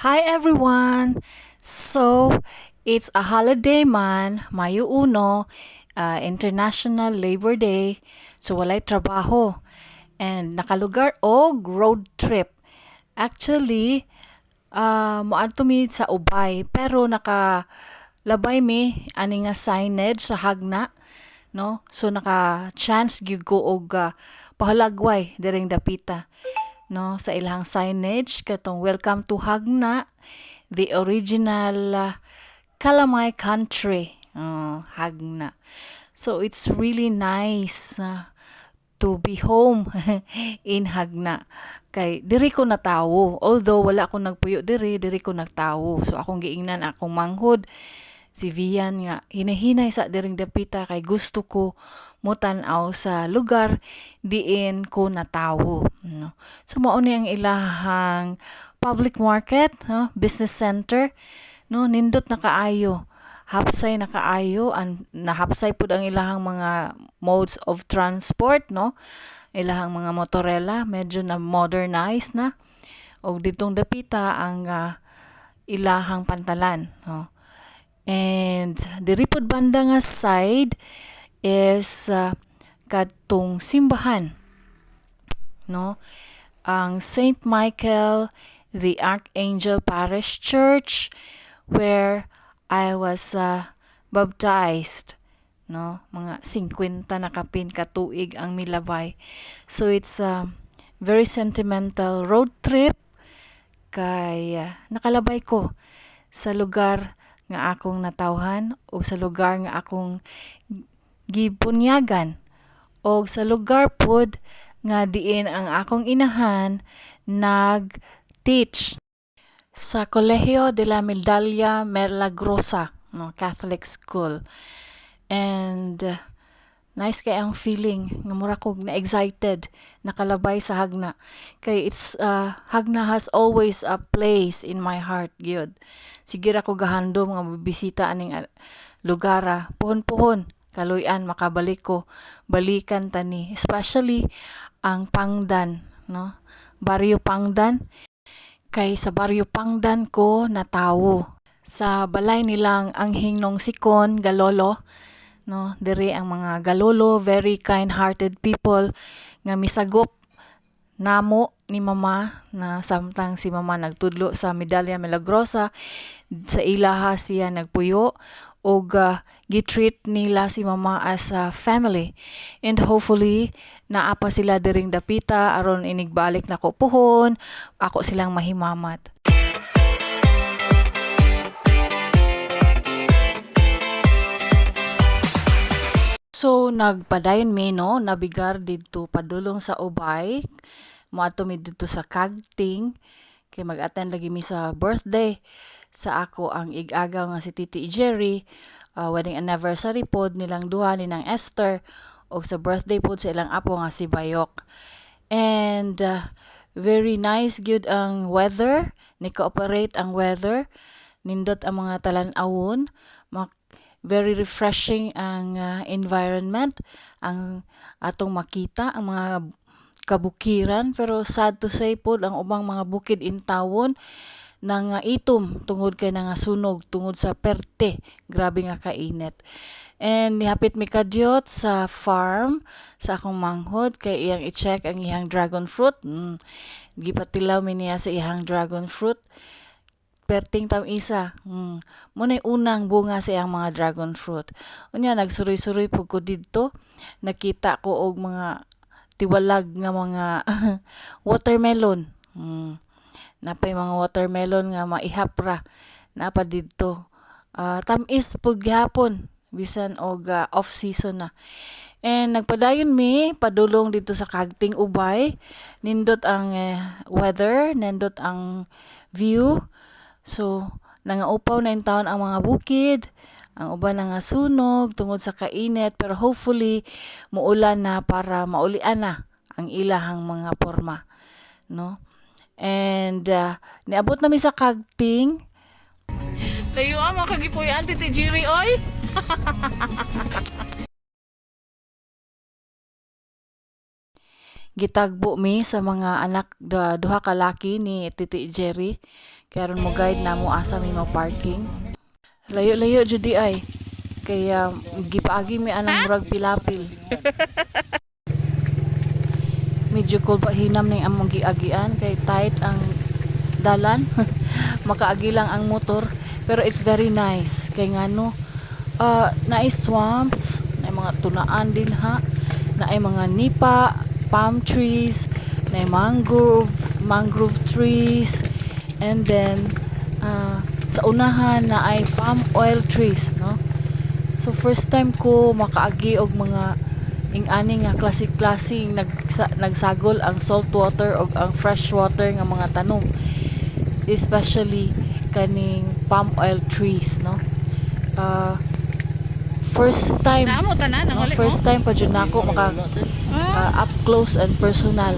Hi, everyone! So, it's a holiday man, Mayo 1, International Labor Day. So, walay trabaho. And nakalugar og road trip. Actually, moadto mi sa Ubay, pero nakalabay mi ani nga signage sa Jagna, no? So naka chance gyud ko og pahulagway diring dapita, no, sa ilang signage katong "Welcome to Jagna, the original Kalamay country." Oh, Jagna. So it's really nice to be home in Jagna. Kay diri ko natawo. Although wala ko nagpuyo diri, diri ko nagtawo. So akong giingnan akong manghod si Vian nga hinahinay sa diring dapita kay gusto ko motan-aw sa lugar diin ko natawo, no? So mao ni ang ilahang public market, no, business center, no? Nindot na kaayo, hapsay na kaayo, an nahapsay pud ang ilahang mga modes of transport, no? Ilahang mga motorela medyo na modernize na. Og ditong dapita ang ilahang pantalan, no? And diri pud banda nga side is kadtong simbahan, no, ang Saint Michael the Archangel Parish Church, where I was baptized, no? Mga 50 na kapin ka tuig ang milabay. So it's a very sentimental road trip kay nakalabay ko sa lugar nga akong natawhan o sa lugar nga akong gibunyagan o sa lugar pod nga diin ang akong inahan nag-teach sa Colegio de la Medalla Milagrosa, no, Catholic school. And nice kay ang feeling nga mura kog na excited nakalabay sa Jagna kay it's Jagna has always a place in my heart gyud. Sige ra ko gahandom nga mobisita aning lugara puhon-puhon. Kaluy-an makabalik ko, balikan ta ni, especially ang Pangdan, no, Baryo Pangdan, kay sa Baryo Pangdan ko natawo sa balay nilang Anghing Nong Sikon Galolo, no? Diri ang mga Galolo, very kind-hearted people nga misagop namo ni Mama na samtang si Mama nagtudlo sa Medalla Milagrosa, sa ilaha siya nagpuyo ug gitreat nila si Mama as a family. And hopefully naa pa sila diring dapita aron inigbalik nako puhon, ako silang mahimamat. So nagpadayon mi, no, nabigar didto padulong sa Ubay. Moadto mi didto sa Kagting kay mag-attend lagi mi sa birthday sa ako ang ig-agaw nga si Titi Jerry, wedding anniversary pod nilang duha ni nang Esther og sa birthday pod sa ilang apo nga si Bayok. And very nice gyud ang weather, ni cooperate ang weather, nindot ang mga talan-awon, very refreshing ang environment, ang atong makita ang mga kabukiran. Pero sad to say pod, ang ubang mga bukid intawon nang itom tungod kay nangasunog tungod sa perte grabe nga kainit. And nihapit mi kadyot sa farm sa akong manghod kay iyang i-check ang iyang dragon fruit. Gipatilaw mi niya sa iyang dragon fruit, perting tam-isa. Mo na unang bunga sa iyang mga dragon fruit. Unya nagsuroy-suroy pud ko didto, nakita ko og mga tiwalag nga mga watermelon. Napay mga watermelon nga maihap ra naa pa didto. Tam-is pud gihapon bisan og off season na. And nagpadayon mi padulong didto sa Kagting, Ubay. Nindot ang weather, nindot ang view. So nangaupaw na intawon ang mga bukid, ang uban nangasunog tungod sa kainit, pero hopefully muulan na para maulian na ang ilahang mga porma, no? And niabot na mi sa Kagting. Layo ang mga kagipuy-an, Titi Jerry, oy. Gitagbo mi sa mga anak duha ka laki ni Titi Jerry. Kay aron mo guide namo asa mi mo parking. Layo-layo jud di ay. Kaya gipaagi mi anang murag pilapil. Medyo cold pa hinam ning among giagian kay tight ang dalan. Makaagi lang ang motor, pero it's very nice kay ngano naay swamps, naay mga tunaan din ha, naay mga nipa, palm trees, naay mangrove, mangrove trees, and then sa unahan naay palm oil trees, no? So first time ko makaagi og mga ing-ani nga klase-klase nagsagol ang salt water og ang fresh water nga mga tanom. Especially kaning palm oil trees, no? First time Naamo tanan ang no, huli first time pa jud nako maka up close and personal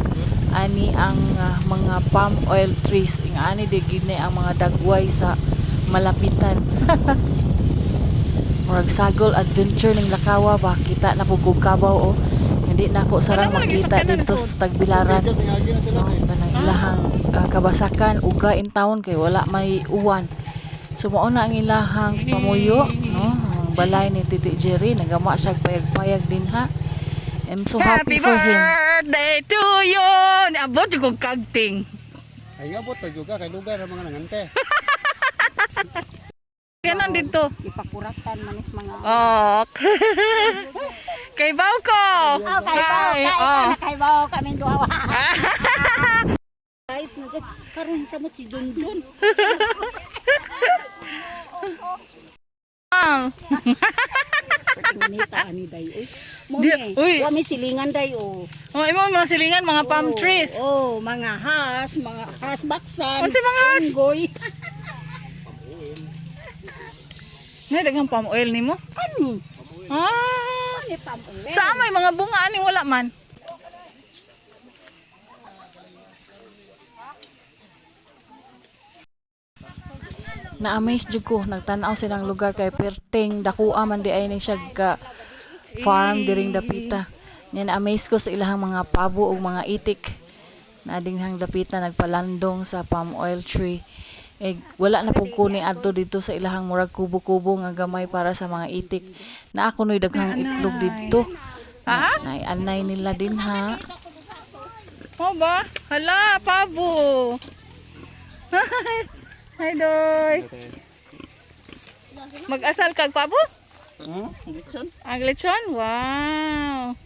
ani ang mga palm oil trees. Ing ani di gid ni ang mga dagway sa malapitan. Murag sagol adventure ning lakawa ba, kita na pud kog kabaw oh. Hindi na ako sarang Wala mo lagi makita sakyanan dito sa sa Tagbilaran, no? Kanang ilahang kabasakan uga in town kay wala may uwan. So mao na ang ilahang pamuyo, no? Ang balay ni Titi Jerry nagama siya payag-payag din ha. I'm so happy for him. Birthday to you. Niabot jud kog kagting. Ay, abot pa juga kay lugar ang mga nangante. Kanan dito. Ipakuratan manis mga Ok. Kay Bauko. Oh, kay bao, Hi. kay Oh. na kay bao kami duha. Rice na dyan. Karon sa mo si Junjun. Ah. Nita ani day oy. Mo Di- ni. uy. Wa mi silingan day oh. Oh, imo mga silingan, mga palm trees. Oh, mga has baksan. Unsa mga has? Unggoy. Nay daghang palm oil nimo. Kani. Ah. Ani palm oil. Sa may mga bunga ani wala man. Na-amaze jud ko nagtan-aw silang lugar kay perting dakua man di ay ni siya ga farm diring dapita. Nya na-amaze ko sa ilahang mga pabo ug mga itik na dinghang dapita nagpalandong sa palm oil tree. Eh, wala na pud ko ni adto dito sa ilahang murag kubo-kubo nga gamay para sa mga itik. Na ako noy daghang itlog didto. Ha? Nay anay nila din ha. Oh ba? Hala, pabo. Hi, Doy. Mag-asal kag pabo? Lechon. Ang lechon? Wow.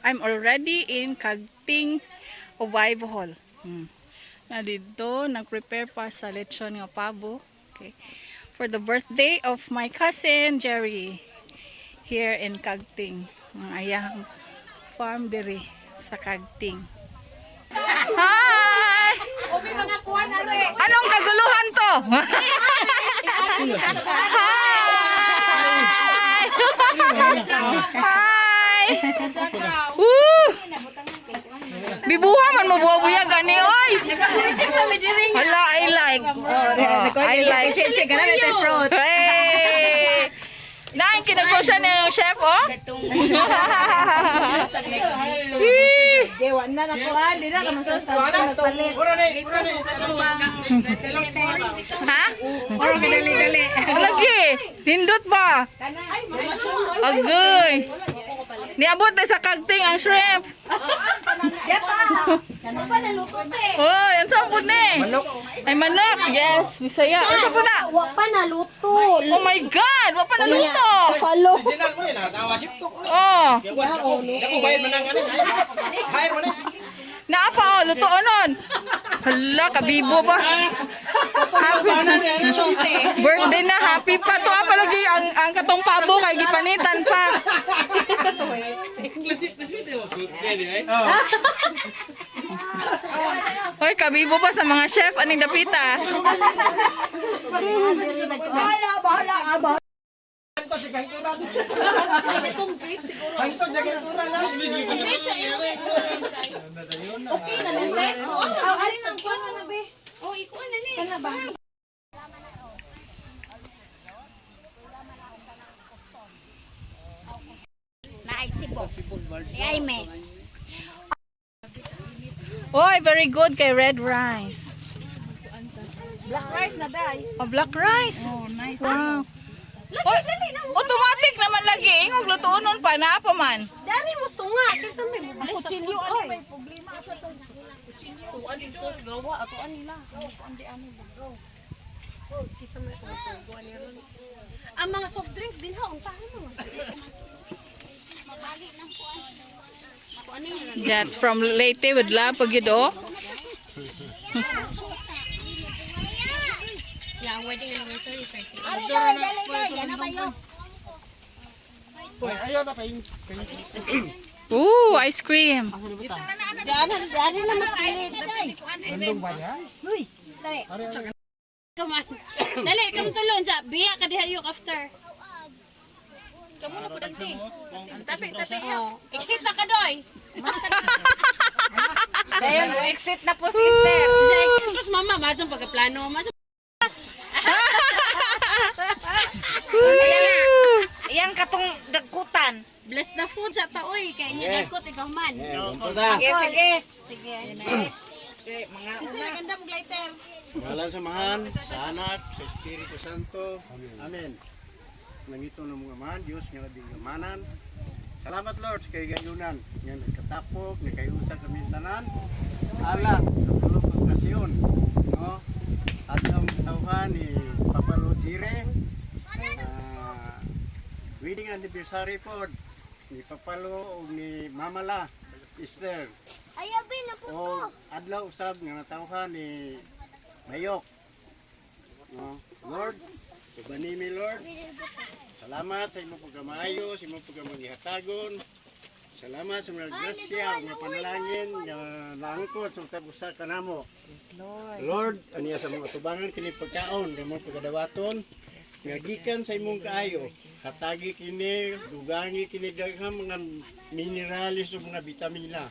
I'm already in Kagting Ubay, Bohol. Na dito, nag-prepare pa sa lechon nga pabo. Okay. For the birthday of my cousin Jerry here in Kagting. Ang ayang farm diri sa Kagting. Hi! Anong kaguluhan to? Hi! Hi! Woo! Bibuha man mo buwa-buya gani oy. Hala, I like. I like. Fruit. Hey! Nang kinagpo siya ni yung chef oh. Wee! Dewan na nako ah, di na ka magpalit. Ha? Oro ka dali dali. Lagi, nindot ba? Agoy. Niabot na sa kagting ang shrimp. Oh, yan sa po ni. Manok. Ay manok. Yes, Bisaya. Unsa po na? Wa pa naluto. Oh my God, wa pa naluto. Follow. Oh. Naa pa oh, luto nun. Hala, kabibo ba? Happy birthday na, happy pa. To pa lagi ang katong pabo kay gipanitan pa. Hoy, kabibo pa sa mga chef aning dapita. Bahala, bahala, ah, bahala. Okay na nante. Aw, alin ang kuan na be? Oh, ikuan na ni. Kana ba? Ay, me. Oy, very good kay red rice. Black rice na day. Oh, black rice. Oh, nice. Wow. Oy, automatic naman lagi. Ingog lutuon nun pa na pa man. Dari mo nga. Kinsa may mo Kutsilyo ano may Ang mga soft drinks din ha, unta mo. That's from Leyte with love pag yun, oh. Yeah, ang wedding anniversary 30. Ay, ayaw na kayo. Ooh, ice cream. Dari na mapilit. Landong ba niya? Uy, dali. Come on. Dali, come tulon sa biya ka diha yung after. Kamu na po dante. Tapi, tapi. Oh, exit na ka doy. Dayon, exit na po sister. Sa exit pas mama, madong pagkaplano, madong. Yang katong dagkutan. Bless the food sa taoy kay niya dagkot ikaw man. Sige, sige. Sige. Okay, mga Kasi naganda mo lighter. Ngalan sa Mahan, sa Anak, sa Espiritu Santo. Amen. Nangito ng mga amahan, Diyos nga labing amanan. Salamat, Lord, sa kayugayunan. Nga nagkatapok, nagkayusa kami tanan. Alang sa tulong okasyon. No? At ang tawhan ni Papa Lodire. Wedding anniversary po ni Papalo o ni Mamala Esther. O adlaw usab nga natawhan ni Mayok. No? Lord, ubani mi, Lord. Salamat sa imong pagkamaayo, sa imong pagkamangihatagon. Salamat sa mga grasya ug mga panalangin nga naangkon sa matag usa kanamo. Lord. Lord, aniya sa mga tubangan kini pagkaon nga imong pagkadawaton. Nga gikan sa imong kaayo, hatagi kini, dugangi kini daghang mga minerales ug mga bitamina.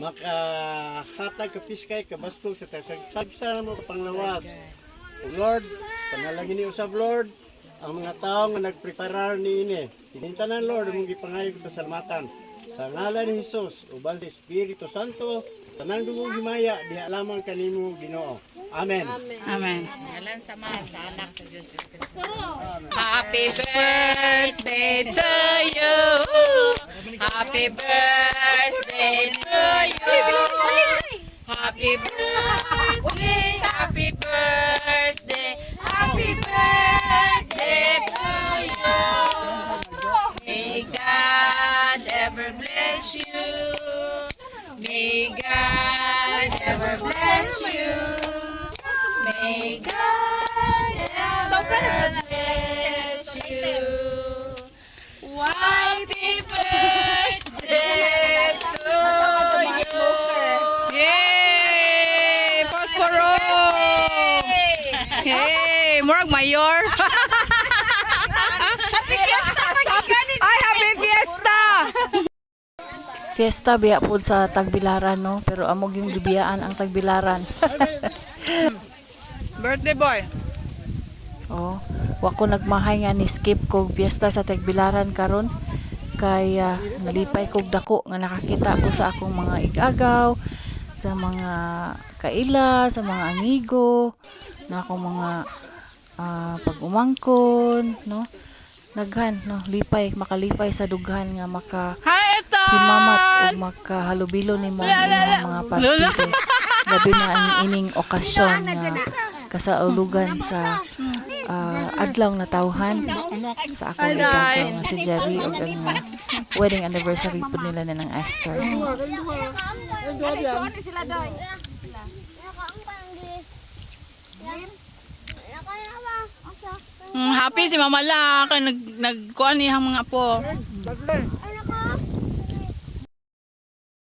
Makahatag ka piskay kabaskog sa tagsa mo panglawas. O Lord, panalangin ni usab, Lord, ang mga tao nga nagpreparar niini. Tinintanan, Lord, among gipangayo ug pasalamatan. Sa ngalan ni Jesus, uban sa Espiritu Santo, tanang dugong himaya diha lamang kanimo, Ginoo. Amen. Amen. Ngalan sa Amahan, sa Anak, sa Diyos. Happy birthday to you. Happy birthday to you. Happy birthday, happy birthday, happy birthday to you. May God ever bless you. May God ever bless you. May God ever bless you. Happy birthday to you. Yay! Posporo! Hey, murag mayor. Happy Fiesta! Ay, happy fiesta! Fiesta biya po sa Tagbilaran, no? Pero amog yung gibiyaan ang Tagbilaran. Birthday boy. Oh, wa ko nagmahay nga ni skip kog fiesta sa Tagbilaran karon kay nalipay kog dako nga nakakita ko sa akong mga igagaw, sa mga kaila, sa mga amigo, na akong mga pag-umangkon, no? Naghan, no? Lipay, makalipay sa dughan nga maka Hi, Ethan! himamat ug makahalubilo nimo ang imong mga partidos. Labi na ang ining okasyon nga kasaulugan sa adlaw na tawhan sa akong igagaw nga si Jerry ug ang wedding anniversary pud nila na ng Esther. Sila doy. Happy si Mama La kay nag nagkuan niya ang mga apo.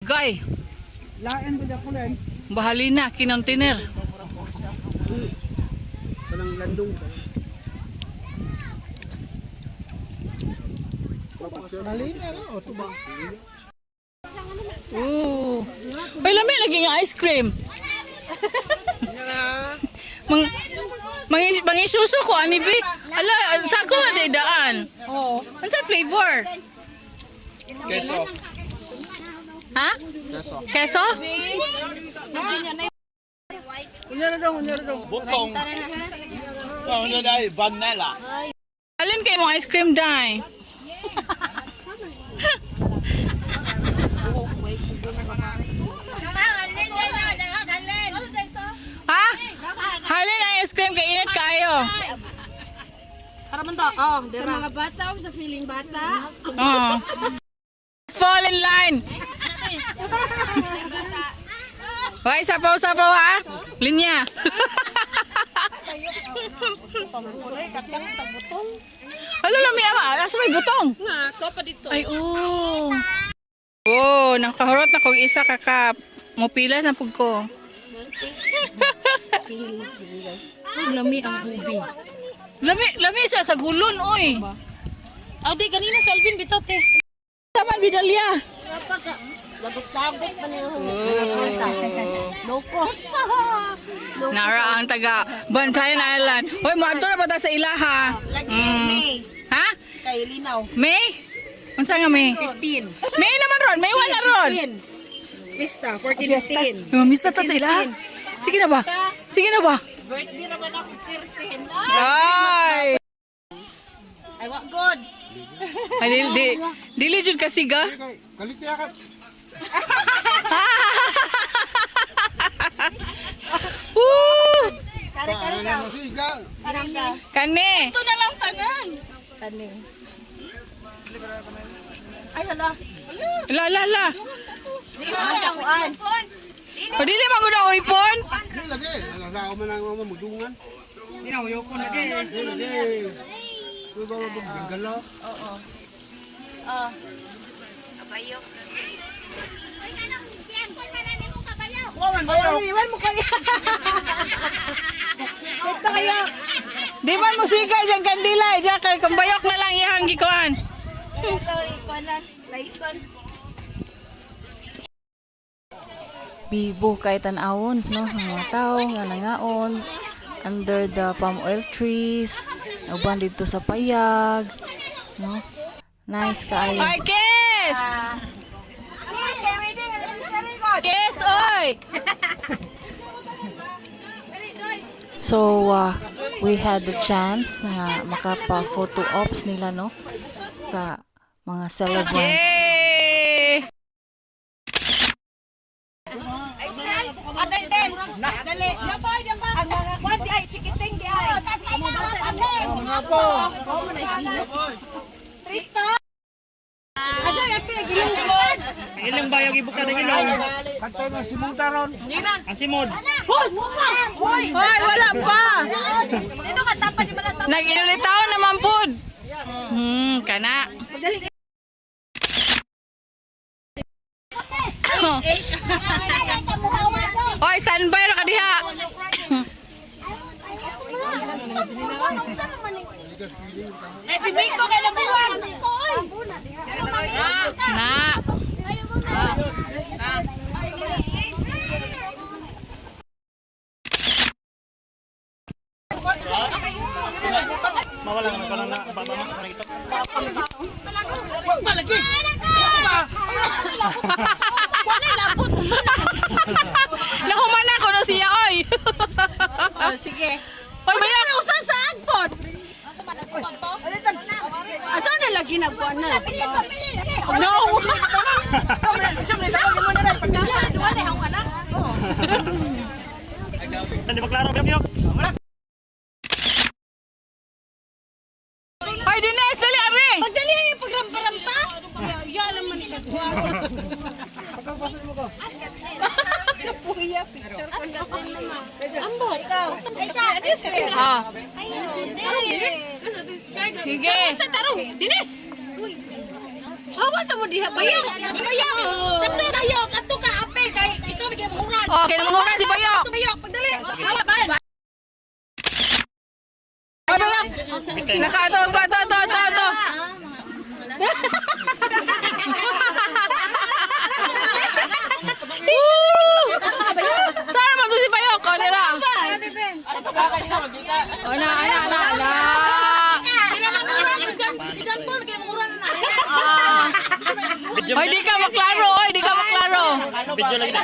Gay. Lain ba ko len? Bahalina kinontiner. Kanang landong. Halina o tuba. Ooh. Uy, lami lagi nga ice cream. Mang mang mangisuso ko ani bi. Ala, sa ko man day daan. Oh. Unsa flavor? Keso. Ha? Keso? Butong. Oh, ano dahil? Vanilla. Alin kay mo ice cream dai? Ha? Halin ang ice cream kay init kayo. Sa mga bata o sa feeling bata. Oh. Fall in line. Hoy, sapaw sapaw ha. Linya. Ano lami ama? Asa may butong? Ay, oo. Oh, nakahurot na kog isa ka cup. Mupila na pug ko. Lami ang ubi. Lami, lami sa sa gulon, oy. Aw di kanina sa Alvin bitaw te. Taman bidalya. Lagot-lagot pa niyo. Loko. Nara ang taga Bantayan Island. Hoy, moadto na ba ta sa ilaha? Lagi May Ha? kay Linaw. May? Unsa nga May? 15. May naman ron, May wala ron. 15. Fiesta, 14, 15. Mamista ta sa ilaha. Sige na ba? Sige na ba? Birthday naman ako 13. Ay! Ay, wa good. Ay, dili, di, dili jud kasi ga. Kay kalite ka. Woo! Kare kare ka. Ano siga? Kare ka. Kani. Ito na lang tanan. Kani. Ay, hala. La la la. Ang takuan. O dili man gud ako ipon. Di lagi. Nasa man ang mga mudungan. Di na uyoko lagi. Di lagi. Uy, ba ba gala? Oh. Kabayok. Ay, iwan mo kaya. Ito kaya. Di man mo siga diyang kandila, diyan kay kambayok na lang iyang gikuan. Ito, ikuanan. Laison. Bibo kay tan-awon no ang mga tao nga nangaon under the palm oil trees, uban dito sa payag, no? Nice kaayo. Ay, kiss! Kiss, oy! So we had the chance na makapa-photo ops nila no sa mga celebrants. Yay! Aday din. Dali. Ang mga kwan di ay chikiting di ay. Trista. Aday ate gilong. Ilang bayag ibuka ng ilong? Kantay na si Muta ron. Ang simod. Hoy! Hoy, wala pa! Dito ka tapan di malata. Nag-inulitaw naman pud. Kana. Hoy, standby ra ka diha. Eh si Miko kay labuan. Na. Mawala nga pala na baba mo parang ito. Nahuman na kuno siya oy. Oh, sige. Hoy, bayok. Usan sa agpod. Ato na lagi na buwan na. No. Hindi ba klaro bayok? Hoy, Dines, dali ari. Pagdali ay pagrampa-rampa. Ya alam man ka. Pagkabasan mo ka. Kapuya picture ko na. Ambot. Ikaw. Ah. Sige. Sa tarong, Dinis. Hawa sa mo diha bayok. Bayok! Sabto tayo, kadto ka apel kay ikaw may gimuhuran. Oh, kay namanguran si Bayok. Kadto bayok, pagdali. Hawa ba? Hoy, Bayok. Naka ato, ato, ato, ato, ato. Woo! Saan naman to si Bayok? O, nira. O, na, na, na, na. Kinamanguran si Jan, si Jan Paul kinamanguran na. Ah. Video. Video Oy, di ka maklaro, oy, di ka maklaro. Video lagi na.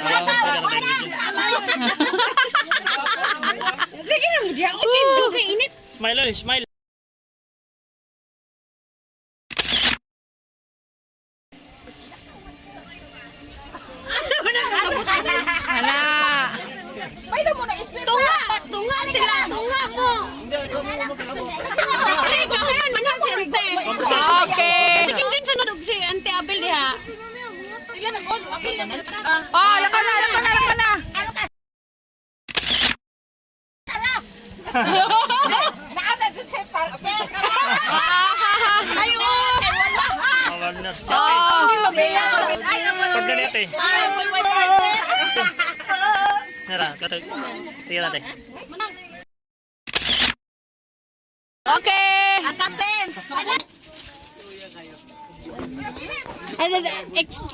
Sige na mo diha. Okay, dugay init. Smile oy, smile. Ala. Tunga, tunga sila, tunga mo. Ay, kahayan man ha si Ante. Okay. Tikim din sunod og si Ante Abel diha. Sila nag-on, apil na sila. Oh, lakaw na, lakaw na, lakaw na. Ay, oh. Tawag na. Oh. Pag ganito eh. Nara, kato. Sige natin. Okay.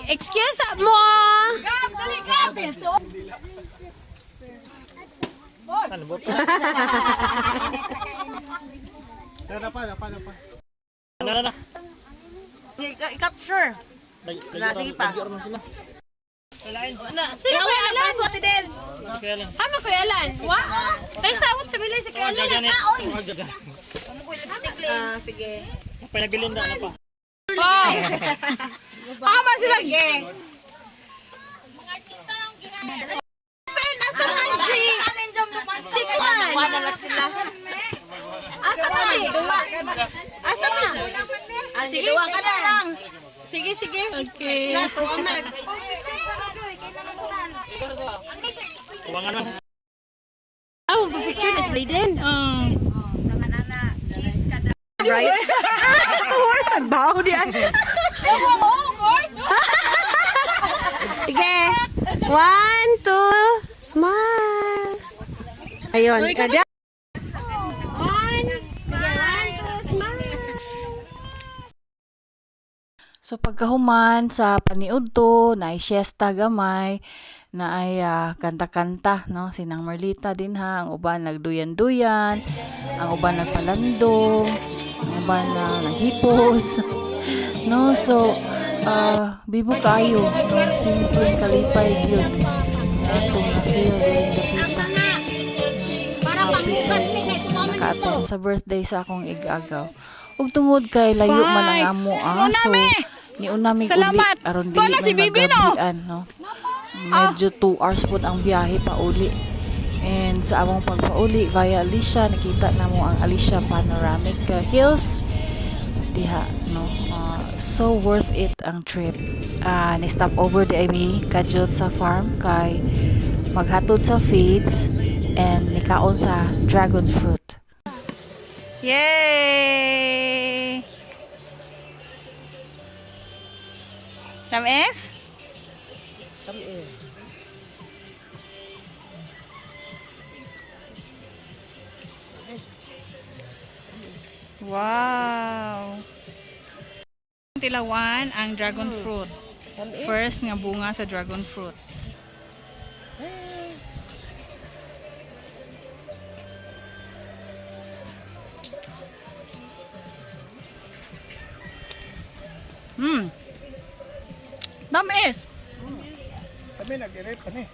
Excuse mo. Ano ba? Napa, napa, napa. Ano na na? I-capture. Sige pa. Sila. Sila kuya Alan. Kaya lang. Ama kuya Alan. Wa. Tay sawot sa bilay si kuya Alan. Gaganit. Ah, sige. Pinabilin na ano pa. Oh. Ama sila. Nasa country. Si Kuan. Wala lang sila. Asa ba si? Asa ba? Ah, sige. Duwa ka na lang. Sige, sige. Okay. Kuwangan man. Ah, picture na Bladen. Right? Baho di ay. Sige. One, two, smile. Ayun. Kada. One, smile. One, two, smile. So pagkahuman sa paniudto, naay siesta gamay, naay kanta-kanta, no? Sinang Merlita din ha, ang uban nagduyan-duyan, ang uban nagpalandong, ang uban na naghipos. No, so bibo kaayo, no? Simpleng kalipay gyud. Akong na-feel during the pista. Naka-attend sa birthday sa akong igagaw. Ug tungod kay layo man ang amo ah, so niuna mig uli Salamat. aron Tuwa dili na si may Bibi, no? magabian, no. Medyo 2 hours pod ang biyahe pa uli. And sa among pagpauli via Alicia, nakita namo ang Alicia Panoramic Hills diha, no. So worth it ang trip. Ni stop over di ay mi kadyot sa farm kay maghatod sa feeds and nikaon sa dragon fruit. Yay! Tamis? Wow! Tilawan ang dragon fruit. First nga bunga sa dragon fruit. Tamis! Kami nag-irate pa ni.